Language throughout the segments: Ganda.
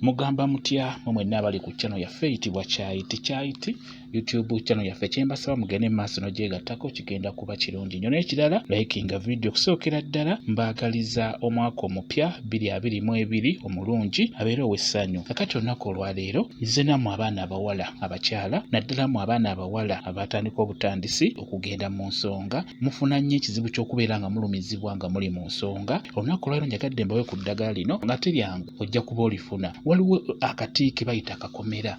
Mugamba mutya mwe mwenna abali ku channel yaffe eyitibwa Kyayiti Kyayiti YouTube channel yaffe, kyembasaba mugende mu maaso n'ogyegattako, kigenda kuba kirungi nnyo. N'ekirala, likinga video. Okusookera ddala mbaagaliza omwaka omupya 2022 omulungi, abeere ow'essanyu. Kakati olunaku olwaleero nzize nammwe abaana abawala, abakyala, naddala mmwe abaana abawala abatandika obutandisi okugenda mu nsonga. Mufuna nnyo ekizibu ky'okubeera nga mulumizibwa nga muli mu nsonga. Olunaku olwaleero njagadde mbawe ku ddagala lino nga teryangu, ojja kuba olifuna. Waliwo akati ke bayita akakomera,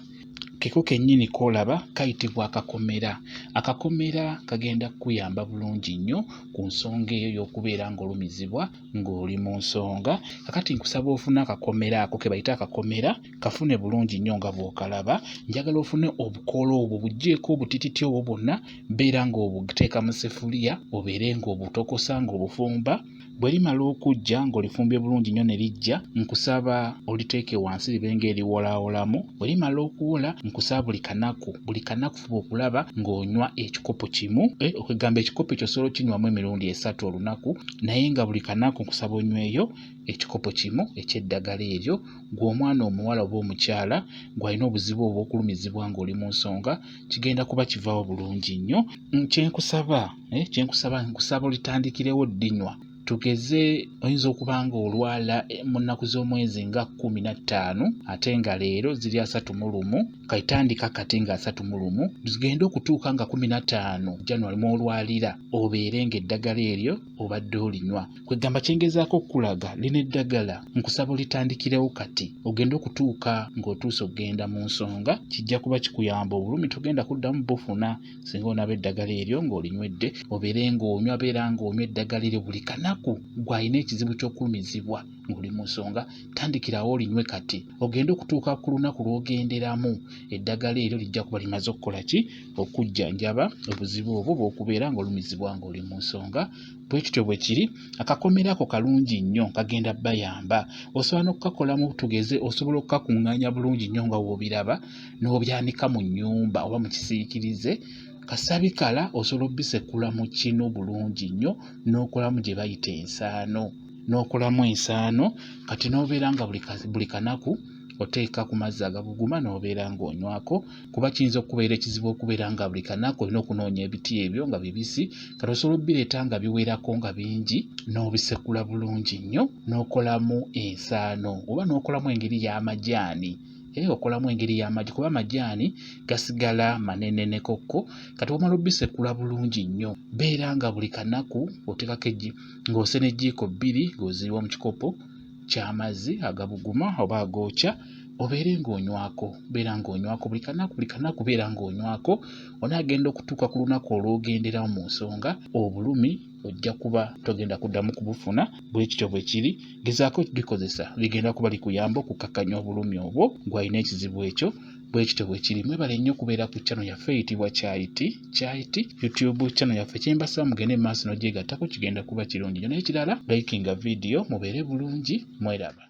keko kennyini k'olaba kayitibwa akakomera. Akakomera kagenda kukuyamba bulungi nnyo ku nsonga eyo y'okubeera ng'olumizibwa ng'oli mu nsonga. Kakati nkusaba ofune akakomera ako ke bayita akakomera, kafune bulungi nnyo nga bw'okalaba. Njagala ofune obukoola obwo, buggyeeko obutititi obwo bwonna, beera ng'obuteeka mu sefuliya, obeere ng'obutokosa ng'obufumba. Bwe limala okuggya ng'olifumbye bulungi nnyo ne liggya, nkusaba oliteeke wansi libe ng'eriwolaawolamu. Bwe limala okuwola, nkusaba buli kanaku, buli kanaku fuba okulaba ng'onywa ekikopo kimu. Okwegamba ekikopo ekyo osobola okukinywamu emirundi esatu olunaku, naye nga buli kanaku nkusaba onyweyo ekikopo kimu eky'eddagala eryo. Ggwe omwana omuwala oba omukyala gw'alina obuzibu obwo obw'okulumizibwa ng'oli mu nsonga, kigenda kuba kivaawo bulungi nnyo. Kye nkusaba, kye nkusaba, nkusaba olitandikirewo ddinywa. Tugeze oyinza okuba ng'olwala mu nnaku z'omwezi nga 15, ate nga leero ziri 31, kale tandika kati nga 31, zigende okutuuka nga 15 January mw'olwalira, obeere ng'eddagala eryo obadde olinywa. Kwegamba kyengezaako okukulaga, lino eddagala nkusaba olitandikirewo kati, ogende okutuuka ng'otuuse okugenda mu nsonga, kijja kuba kikuyamba, obulumi togenda kuddamu bufuna singa onaaba eddagala eryo ng'olinywedde. Obeere ng'onywa, beera ng'onywa eddagala eryo buli kanaku. Ggwe alina ekizibu ky'okulumizibwa ng'oli mu nsonga, tandikirawo olinywe kati, ogende okutuuka ku lunaku lw'ogenderamu, eddagala eryo lijja kuba limaze okukola ki? Okujjanjaba obuzibu obwo bw'okubeera ng'olumizibwa ng'oli mu nsonga. Bwe kityo bwe kiri. Akakomera ako kalungi nnyo, kagenda bayamba. Osobola n'okukakolamu, tugeze osobola okukakuŋŋaanya bulungi nnyo nga w'obiraba, n'obyanika mu nnyumba oba mu kisiikirize. Kasabikala osobola obisekula mu kinu bulungi nnyo n'okolamu gye bayita ensaano. N'okolamu ensaano kati n'obeera nga buli kanaku oteeka ku mazzi agabuguma n'obeera ng'onywako, kuba kiyinza okukubeera ekizibu okubeera nga buli kanaku olina okunoonya ebiti ebyo nga bibisi. Kati osobola obireeta nga biwerako nga bingi n'obisekula bulungi nnyo n'okolamu ensaano oba n'okolamu engeri y'amajaani. Okolamu engeri y'amagi, kuba amajaani gasigala manenenekokko. Kati bw'omala obisekula bulungi nnyo, beera nga buli kanaku oteekako eggi ng'osena ejjiiko bbiri ng'oziyiwa mu kikopo ky'amazzi agabuguma oba agookya, obeere ng'onywako, beera ng'onywako buli kanaku, buli kanaku beera ng'onywako. Onaagenda okutuuka ku lunaku olw'ogenderamu mu nsonga, obulumi ojja kuba togenda kuddamu kubufuna. Bwe kityo bwe kiri. Gezaako okubikozesa, ligenda kuba likuyamba okukakkanya obulumi obwo gw'alina ekizibu ekyo. Bwe kityo bwe kiri. Mwebale nnyo okubeera ku channel yaffe eyitibwa Kyayiti Kyayiti YouTube channel yaffe. Kyembasaba mugende mu maaso n'ogyegattako, kigenda kuba kirungi nnyo. N'ekirala, likinga video, mubeere bulungi, mweraba.